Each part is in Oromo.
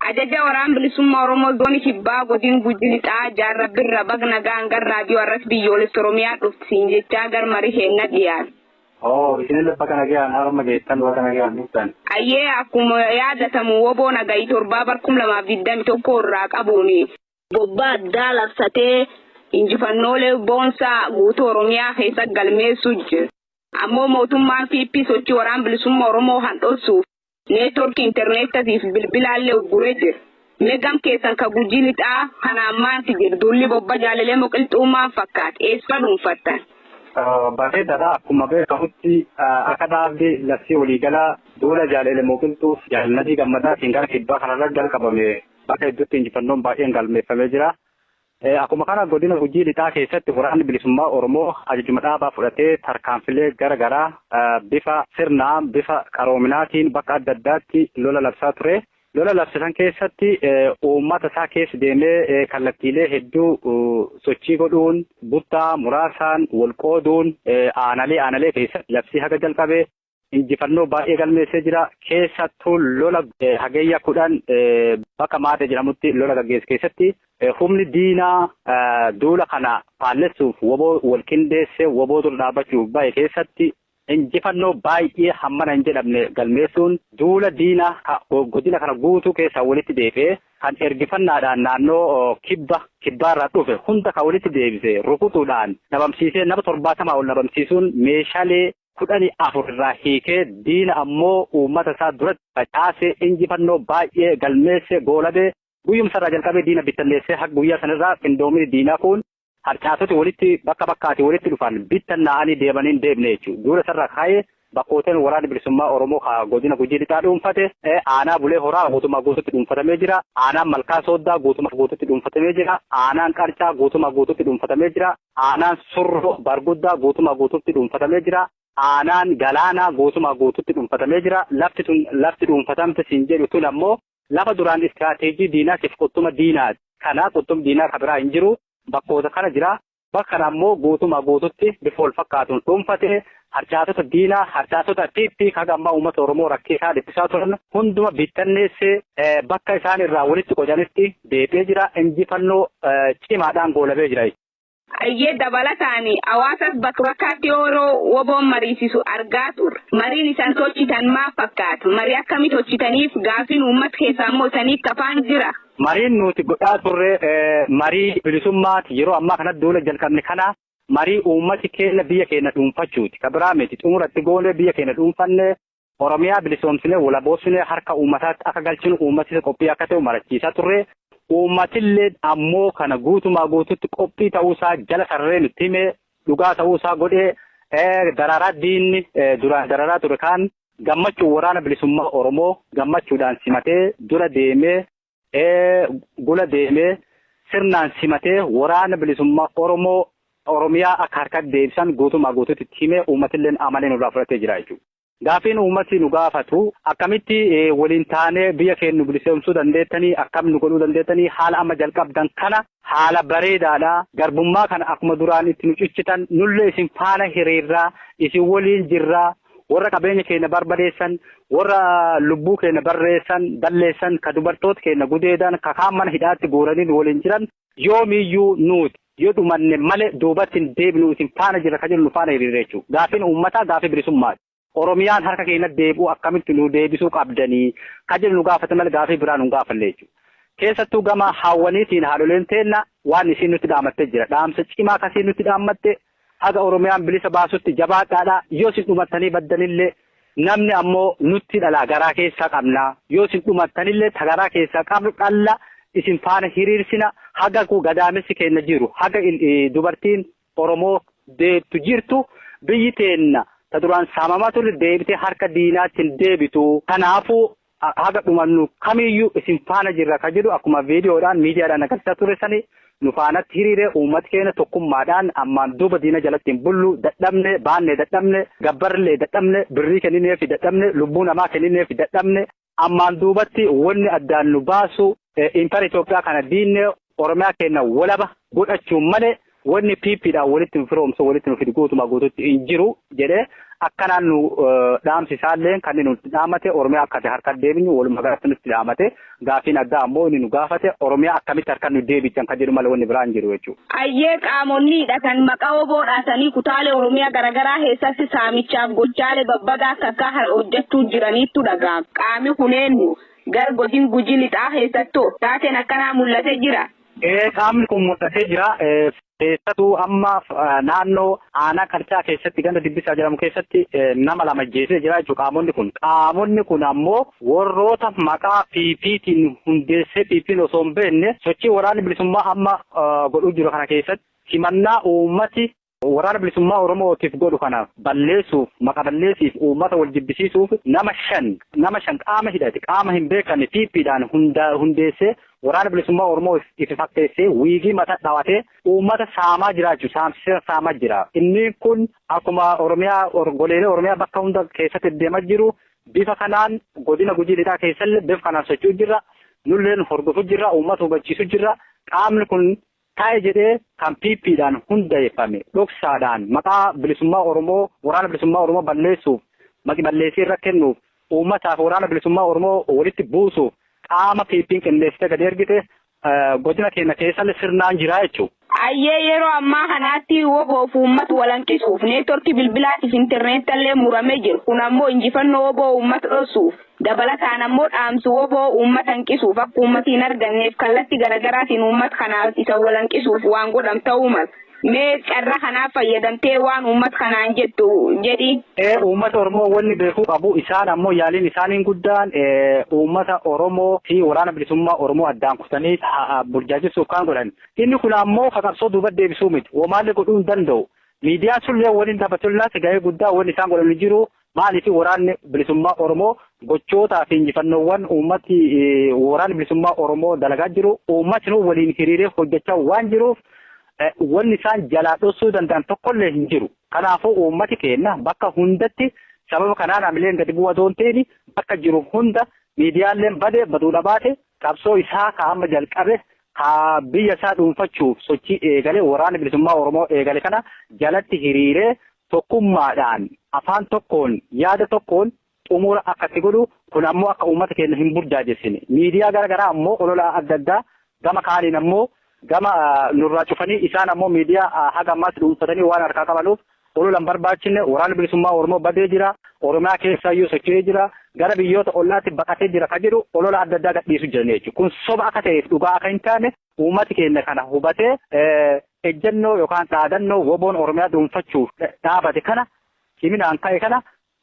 Ajaja Waraan Bilisummaa Oromoo Zoonii Kibbaa Godin Gujii Lixaa Jaarra Birra bag nagaan gar raadiyoo Arras Biyyoolessa Oromiyaa dhufti siin jechaa gar marii keenna dhiyaate. Oo, isinillee bakka nagayaan harma geettan, bakka nagayaan dhuftan. Ayyee, akkuma yaadatamu woboo nagayi 7 bar 2021 irraa qabuun bobbaa addaa labsatee injifannoolee boonsaa guutuu Oromiyaa keessa galmeessuu jira. Ammoo mootummaan PP sochii Waraan Bilisummaa Oromoo kan dhoksuuf neetworkii intarneetatiif bilbilaallee ugguree jira. Mee gam keessan ka Gujii Lixaa kanaan maanti jira? Duulli bobba jaalalee moqilxuu maal fakkaata? Eessa dhuunfattan? Bareedaadha. Akkuma beekamutti akka dhaabbi labsii waliigalaa duula jaalele moqilxuuf jaalalladii gammadaatiin gara kibbaa kanarra jalqabame bakka hedduutti injifannoon baay'een galmeeffamee jira. Akkuma kana godina Gujii Lixaa keessatti Waraanni Bilisummaa Oromoo ajajuma dhaabaa fudhatee tarkaanfilee gara garaa bifa sirnaa, bifa qaroominaatiin bakka adda addaatti lola labsaa ture. Lola labsisan keessatti uummata isaa keessa deemee kallattiilee hedduu sochii godhuun, buttaa muraasaan wal qooduun aanalee aanalee keessatti labsii haga jalqabe injifannoo baay'ee galmeessee jira. Keessattuu lola Hagayya 10 bakka Maadee jedhamutti lola gaggeesse keessatti humni diinaa duula kana faallessuuf woboo wal qindeessee woboo dura dhaabbachuuf bahe keessatti injifannoo baay'ee hammana hin jedhamne galmeessuun, duula diinaa godina kana guutuu keessaa walitti deebi'ee kan ergifannaadhaan naannoo kibba kibbaarraa dhufe hunda kan walitti deebise rukutuudhaan dhabamsiisee, nama 70 ol dhabamsiisuun, meeshaalee 14 irraa hiikee, diina ammoo uummata isaa duratti facaasee, injifannoo baay'ee galmeesse goolabee, guyyumsarraa jalqabee diina bittanneessee, haga guyyaa sanirraa qindoomini diinaa kun harcaatoti walitti bakka bakkaati walitti dhufan bittannaa'anii deemanii hin deebine jechuudha. Duula sarara kaa'ee bakkooteen Waraanni Bilisummaa Oromoo ka godina Gujii Lixaa dhuunfate aanaa Bulee Horaa guutummaa guututti dhuunfatamee jira. Aanaan Malkaa Sooddaa guutummaa guututti dhuunfatamee jira. Aanaan Qarcaa guutummaa guututti dhuunfatamee jira. Aanaan Surroo Barguddaa guutummaa guututti dhuunfatamee jira. Aanaan Galaanaa guutummaa guututti dhuunfatamee jira. Lafti tun, lafti dhuunfatamte siin jedhu tun ammoo lafa duraan istiraateejii diinaatiif quttuma diinaati. Kana quttum diinaa ka biraa hin jiru. Bakkoota kana jira. Bakka kana ammoo guutumaa guututti bifa wal fakkaatuun dhuunfate, harcaatota diinaa, harcaatota PP haga ammaa uummata Oromoo rakkisaa dhiphisaa turan hunduma bittanneessee bakka isaan irraa walitti qocanitti deebi'ee jira. Injifannoo cimaadhaan goolabee jira. Ayyee, dabalataan hawaasas bakka bakkaatti yeroo woboon mariisisu argaa turre. Mariin isaan tolchitan maal fakkaata? Marii akkamii tolchitaniif gaafiin uummata keessaa immoo isaniif kafaan jira? Mariin nuti godhaa turre marii bilisummaati. Yeroo ammaa kanatti duula jalqabne kana marii uummati keenya biyya keenya dhuunfachuuti. Ka biraa miti, xumuratti goonee biyya keenya dhuunfanne, Oromiyaa bilisoomsine, walaboosine harka uummataatti akka galchinu uummati qophii akka ta'u marachiisaa turre. Uummatillee ammoo kana guutumaa guututti qophii ta'uusaa jala sararee nutti hime, dhugaa ta'uusaa godhee, daraaraa diinni duraan dararaa ture kaan gammachuu Waraana Bilisummaa Oromoo gammachuudhaan simatee, dura deemee, gula deemee, sirnaan simatee, Waraana Bilisummaa Oromoo Oromiyaa akka harkatti deebisan guutumaa guututti itti himee, uummatillee amanee nurraa fudhatee jira jechuudha. Gaafiin uummati nu gaafatu akkamitti waliin taanee biyya keenya nu bilisoomsuu dandeettanii, akkam nu godhuu dandeettanii, haala amma jalqabdan kana haala bareedaadha. Garbummaa kana akkuma duraan itti nu ciccitan nullee isin faana hiriirraa, isin waliin jirraa, warra qabeenya keenya barbadeessan, warra lubbuu keenya barreessan, balleessan, ka dubartoota keenya gudeedan, ka kaan mana hidhaatti guuranii nu waliin jiran, yoomiyyuu nuti yoo dhumanne malee duubatti hin deebinu, isin faana jirra kan jedhu nu faana hiriirre jechuudha. Gaafiin uummataa gaafii bilisummaati. Oromiyaan harka keenya deebi'uu akkamitti nu deebisuu qabdanii kan jedhu nu gaafate malee gaafii biraa nu hin gaafanne jechuudha. Keessattuu gama haawwaniitiin haadholeen teenna waan isiin nutti dhaamattee jira. Dhaamsa cimaa akkasii nutti dhaammatte: haga Oromiyaan bilisa baasutti jabaadhaadha. Yoo isin dhumattanii baddanillee namni ammoo nutti dhala garaa keessaa qabna. Yoo isin dhumattanillee ta garaa keessaa qabnu dhalla isin faana hiriirsina, haga gadaamessi keenya jiru, haga dubartiin Oromoo deettu jirtu, biyyi teenna ta duraan saamamaa turre deebitee harka diinaatti hin deebitu. Kanaafuu haga dhumannu kamiyyuu isin faana jirra ka jedhu akkuma viidiyoodhaan miidiyaadhaan agarsiisaa turre sani nu faanatti hiriire. Uummati keenya tokkummaadhaan ammaan duuba diina jalatti hin bullu, dadhabne baanne, dadhabne gabbarrillee, dadhabne birrii kennineefi, dadhabne lubbuu namaa kennineefi, dadhabne ammaan duubatti wanni addaan nu baasu impara Itoophiyaa kana diinne Oromiyaa keenya walaba godhachuun malee wanni PPdhaan walitti nu firoomsu, walitti nu fidu guutumaa guututti hin jiru jedhee. Akkanaan nu dhaamsi isaallee kan inni nutti dhaamate Oromiyaa akka harka deebinu walumaa galatti nutti dhaamate gaafiin addaa ammoo inni nu gaafate Oromiyaa akkamitti harka nu deebisan kan jedhu malee wanni biraan jiru jechuudha. Ayyee qaamonni hidhatan maqaa oboo dhaatanii kutaalee Oromiyaa garaagaraa keessatti saamichaaf gochaalee babbadaa akka akka hojjechuu jiraniittu dhaga'ama. Qaamni kunneen gar godin Gujii lixaa keessattuu taateen akkanaa mul'atee jira. Qaamni kun mul'atee jira. Keessattuu amma naannoo aanaa Qarcaa keessatti ganda Dibbisaa jedhamu keessatti nama lama ajjeesee jira jechuudha qaamonni kun. Qaamonni kun ammoo warroota maqaa PP'tiin hundeessee PP'n osoo hin beekne sochii waraanni bilisummaa amma godhuu jiru kana keessatti himannaa uummati waraana bilisummaa Oromootiif godhu kana balleessuuf maqa balleessiif uummata wal jibbisiisuuf nama shan qaama hidhate qaama hin beekamne PP'dhaan hundeessee waraana bilisummaa Oromoo itti fakkeessee wiigii mataa dhaawatee uummata saamaa jiraachuu saamsisee saamaa jira. Inni kun akkuma Oromiyaa goleelee Oromiyaa bakka hunda keessatti deemaa jiru bifa kanaan godina Gujii lixaa keessallee bifa kanaan socho'u jirra. Nulleen hordofuu jirra uummata hubachiisu jirra. Qaamni kun taa'e jedhee kan PP'dhaan hundeeffame dhoksaadhaan maqaa bilisummaa Oromoo waraana bilisummaa Oromoo balleessuuf maqi balleessii irra kennuuf uummataaf waraana bilisummaa Oromoo walitti buusuuf qaama PP'n qindeessitee gadi ergite godina keenya keessallee sirnaan jira jechuudha. Ayyee yeroo ammaa kanaatti woboof uummata walanqisuuf neetworkii bilbilaatiif intarneetallee muramee jiru. Kun ammoo injifannoo woboo uummata dhoksuuf dabalataan ammoo dhaamsu woboo uummata hanqisuuf akka uummati hin arganneef kallattii garaagaraatiin uummata kanaaf isa walanqisuuf waan godham ta'uu mala. Mee carraa kanaaf fayyadamtee waan uummata kanaan jettu jedhi. Uummata Oromoo wanni beekuu qabu isaan ammoo yaaliin isaaniin guddaan uummata Oromoo fi waraana bilisummaa Oromoo addaan kutanii burjaajessuuf kan godhan. Inni kun ammoo qabsoo duuba deebisuu miti. Womaallee godhuu hin danda'u. Miidiyaan sunillee waliin taphatullaas gahee guddaa wanni isaan godhan jiru. Maaliif waraanni bilisummaa Oromoo gochootaa fi injifannoowwan uummati waraanni bilisummaa Oromoo dalagaa jiru uummatni waliin hiriiree hojjechaa waan jiruuf wanni isaan jalaa dhoksuu danda'an tokkollee hin jiru. Kanaafuu uummati keenya bakka hundatti sababa kanaan amileen gadi bu'aa osoo hin ta'in bakka jiru hunda miidiyaaleen badee baduu dhabaate qabsoo isaa ka amma jalqabe ka biyya isaa dhuunfachuuf sochii eegale waraanni bilisummaa Oromoo eegale kana jalatti hiriiree tokkummaadhaan afaan tokkoon yaada tokkoon xumura akkatti godhu kun ammoo akka uummata keenya hin burjaajessine. Miidiyaa garaagaraa ammoo olola adda addaa gama kaaniin ammoo gama nurraa cufanii isaan ammoo miidiyaa haga ammaatti dhuunfatanii waan harkaa qabanuuf olola hin barbaachisne waraanni bilisummaa Oromoo badee jira Oromiyaa keessaayyuu socho'ee jira gara biyyoota ollaatti baqatee jira kan jedhu olola adda addaa gadhiisu jiran jechuudha. Kun soba akka ta'eef dhugaa akka hin taane uummati keenya kana hubatee ejjennoo yookaan dhaadannoo woboon Oromiyaa dhuunfachuuf dhaabate kana ciminaan ka'e kana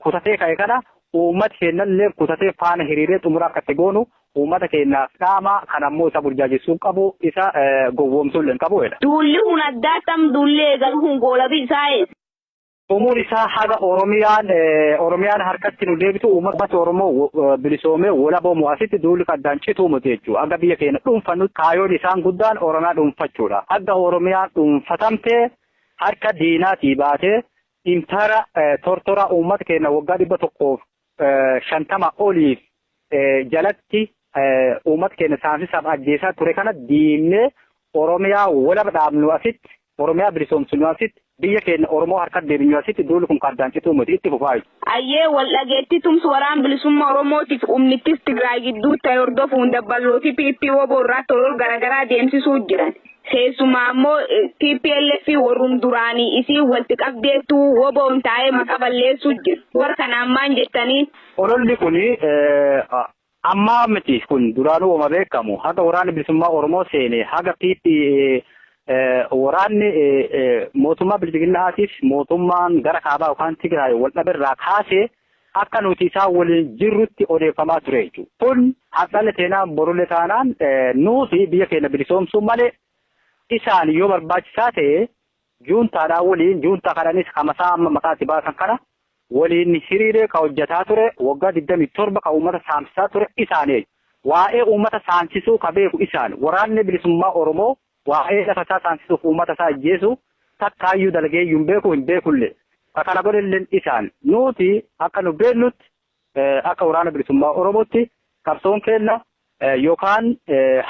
kutatee ka'e kana uummati keenyallee kutatee faana hiriiree xumura akka itti goonu uummata keenyaaf dhaama kan ammoo isa burjaajessuu qabu isa gowwoomsuu illee qabu jedha. Duulli kun addaa tam duulli eegalu kun goolabii isaa eessa? Umuun isaa haga Oromiyaan harkatti nu deebitu uummata Oromoo bilisoomee walaboo mo'asitti duulli addaan cituu miti jechuudha. Akka biyya keenya dhuunfannu kaayoon isaan guddaan Oromiyaa dhuunfachuudha. Akka Oromiyaan dhuunfatamtee harka diinaatii baatee intara tortora uummata keenya waggaa 150 oliif jalatti uummata keenya saamsisaaf ajjeesaa ture kana diinee Oromiyaa walaba dhaabnu asitti Oromiyaa bilisoomsinu asitti biyya keenya Oromoo harka deebinu asitti duulli kun addaan cituu miti itti fufaa jechuudha. Ayyee wal dhageetti tumsu waraan bilisummaa Oromootiif humnittis Tigraay gidduu ta'e hordofuun dabbalootii PP woboo irraa tolol garaagaraa deemsisuu jiran. Keessumaa ammoo TPLF warrum duraanii isii walitti qabdeetu woboon taa'ee maqa balleessuu jiru. Warra kanaan maal jettanii? Ololli kuni ammaa miti kun duraanuu oma beekamu haga waraanni bilisummaa Oromoo seene haga PP waraanni mootummaa bilchiginnaatiif mootummaan gara kaabaa yookaan Tigraay wal dhaberraa kaasee akka nuti isaan waliin jirrutti odeeffamaa ture jechuudha. Kun haxalle teenaan borulle taanaan nuti biyya keenya bilisoomsuu malee isaan yoo barbaachisaa ta'e juuntaadhaan waliin juuntaa kananis kamasaa amma maqaatti baasan kana waliin hiriiree ka hojjetaa ture waggaa 27 ka uummata saamsisaa ture isaanii. Waa'ee uummata saamsisuu ka beeku isaan waraanni bilisummaa Oromoo waa'ee lafa isaa saamsisuuf uummata isaa ajjeesu takkaayyuu dalagee hin beeku hin beekullee. Kana godhelleen isaan nuti akka nu beeknutti akka waraana bilisummaa Oromootti qabsoon keenya yookaan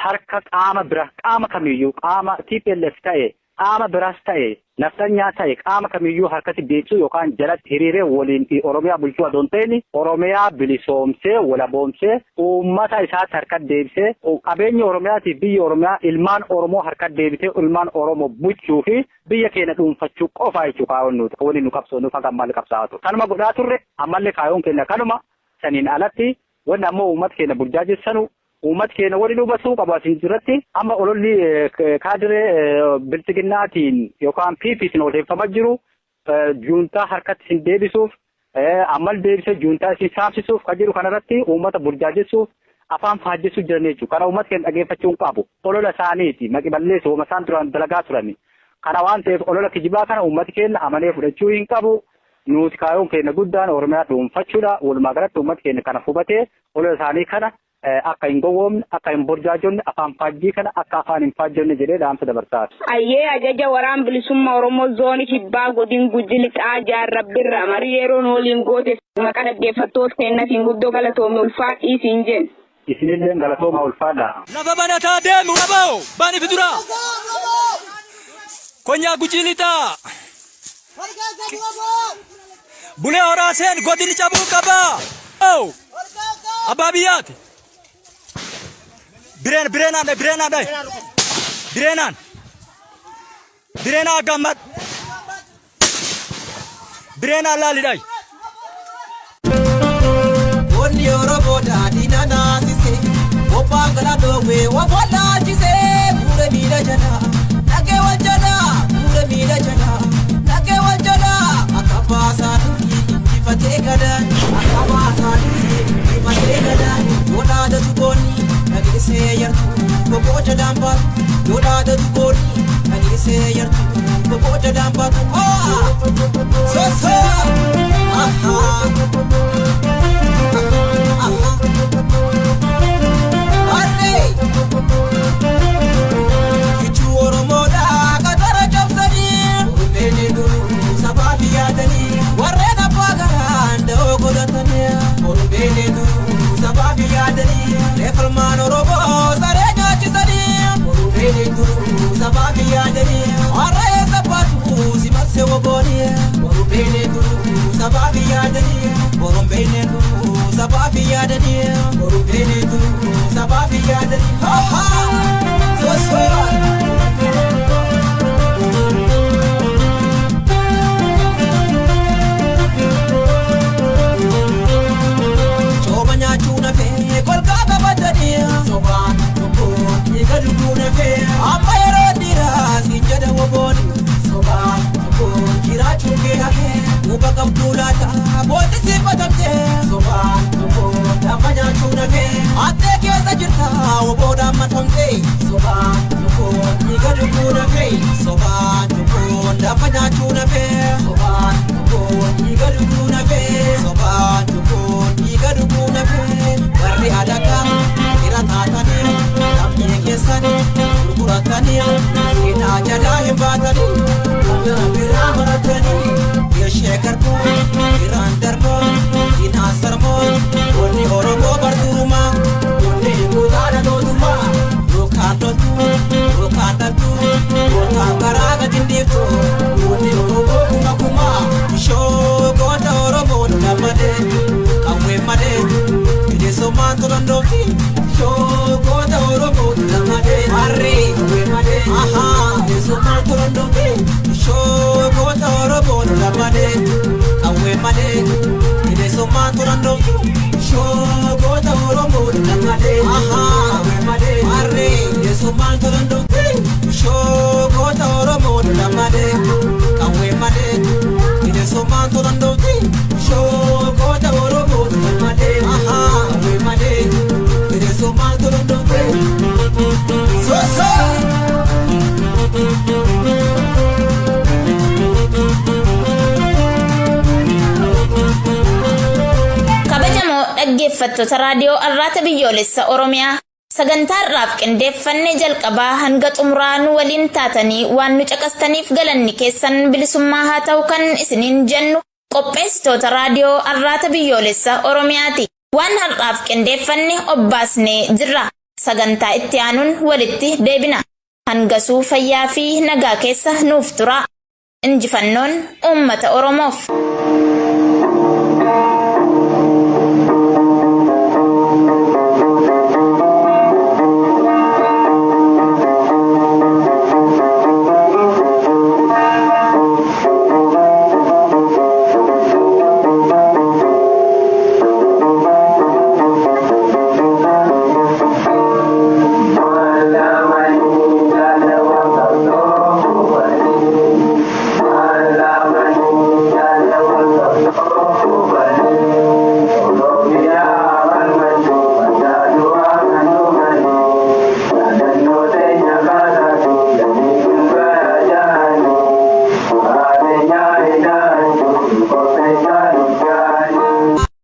harka qaama bira qaama kamiyyuu qaama TPLF ta'e Qaama biraas ta'e nafxanyaa ta'e qaama kamiyyuu harkatti deebisuu yookaan jalatti hiriiree waliin Oromiyaa bulchuu adoo hin ta'in, Oromiyaa bilisoomsee, walaboomsee, uummata isaatti harkatti deebisee, qabeenya Oromiyaatiif biyya Oromiyaa ilmaan Oromoo harkatti deebisee ilmaan Oromoo bulchuu fi biyya keenya dhuunfachuu qofa jechuu kaayoon nuti waliin nu qabsoonu haga ammallee qabsaa'aa turre. Kanuma godhaa turre, ammallee kaayoon keenya kanuma. Saniin alatti wanni ammoo uummata keenya burjaajessanu, uummati keenya waliin hubatuu qabu asin irratti, amma ololli kaadiree bilxiginnaatiin yookaan PPtiin odeeffamaa jiru, juuntaa harkatti isin deebisuuf, ammal deebisee juuntaa isin saamsisuuf kan jiru kanarratti uummata burjaajessuuf afaan faajjessuu jiran jechuudha. Kana uummata keenya dhageeffachuu hin qabu. Olola isaaniiti maqi balleessu uuma isaan duraan dalagaa turani. Kana waan ta'eef olola kijibaa kana uummati keenya amanee fudhachuu hin qabu. Nuti kaayoon keenya guddaan Oromiyaa dhuunfachuudha. Walumaa galatti uummati keenya kana hubatee olola isaanii kana akka hin gowwoomne, akka hin burjaajonne, afaan faajjii kana akka afaan hin faajjonne jedhee dhaamsa dabarsaa. Ayyee, ajaja waraan bilisummaa Oromoo zoonii kibbaa godin Gujii Lixaa Jaarrabbirraa marii yeroo nu waliin goote maqaa dhaggeeffattoota keenyatiin guddoo galatoomii, ulfaadhii siin jenna. Isinillee galatooma, ulfaadha. Lafa banataa deemu waboo baani fi dura. Konyaa Gujii Lixaa. Bulee Horaa seen godini cabuu qabaa. Abbaa biyyaati. Bireen bireenaan dhayi, bireenaan dhayi. Bireenaan. Bireenaa gammad. Bireenaan laali dhayi. Onni Oromoo daadhii nanaasise, bobbaan galaa dhoowwee of wallaalchise, buure miila jalaa, dhagee wal jalaa, buure miila jalaa, dhagee wal jalaa, akka baasaa durii injifatee galaan, akka baasaa durii injifatee galaan, yoo dhaadatu goonni dhageessee yartu, bobboo jalaan baatu, yoo dhaadatu goonni dhageessee yartu, bobboo jalaan baatu, sosoo. Ahaa. Ahaa. Harree! Kichuu Oromoodha qatara cabsanii, Oromeeni duruu sabaaf yaadanii, warreen abbaa garaan da'oo godhatanii, Oromeeni duruu sabaaf yaadanii, reefalmaan Oromoo saree nyaachisanii, Oromeeni duruu sabaaf yaadanii, har'a eessa baatu si marsee woboonii, Oromeeni duruu sabaaf yaadanii, Oromeeni duruu sabaaf yaadanii, Oromeeni duruu sabaaf yaadanii. Ha ha! Sosoo! Cooma nyaachuu nafee kolkaa qabatanii, sobaan lubbuu dhiiga dhuguu nafee, amma yeroo dhiiraa siin jedha wobooni, sobaan lubbuu jiraachuun kee hafee, quba qabduu laata booti si qotamtee, sobaan lubbuu lafa nyaachuu nafee, hattee keessa jirta woboodhaan makamtee, sobaan lubbuu dhiiga dhuguu nafee, sobaan lubbuu lafa nyaachuu nafee, sobaan lubbuu dhiiga dhuguu nafee, sobaan lubbuu dhiiga dhuguu nafee, warri alagaa fira taatanii lammii keessan gurguratanii seenaa jalaa hin baatanii, gara biraa baratanii, ishee garbuu irraan darboo dinaa sarmoo, onni Oromoo bartuumaa onni kutaadha lootummaa, yookaan loltuu yookaan dhaltuu yookaan karaa gadi hin dhiiftu, onni Oromoo kuma kuma ishoo goota Oromoo lola malee qawwee malee bilisummaan tolandoofti, ishoo goota Oromoo lola malee harree qawwee malee, ahaa, bilisummaan tolandoofti, ishoo goota Oromoo lola malee qawwee malee bilisummaan tolandoofti, ishoo goota Oromoo lola malee, ahaa, qawwee malee harree bilisummaan tolandoofti, ishoo goota Oromoo lola malee qawwee malee bilisummaan tolandoofti, ishoo goota Oromoo lola malee, ahaa, qawwee malee bilisummaan tolandoofti. Sosoo! Kabajamoo dhaggeeffattoota raadiyoo Arraata Biyyoolessa Oromiyaa, sagantaa irraaf qindeeffanne jalqabaa hanga xumuraa nu waliin taatanii waan nu caqastaniif galanni keessan bilisummaa haa ta'u kan isiniin jennu qopheessitoota raadiyoo Arraata Biyyoolessa Oromiyaati. Waan har'aaf qindeeffanne obbaasnee jirra. Sagantaa itti aanuun walitti deebina. Hangasuu fayyaa fi nagaa keessa nuuf turaa. Injifannoon uummata Oromoof.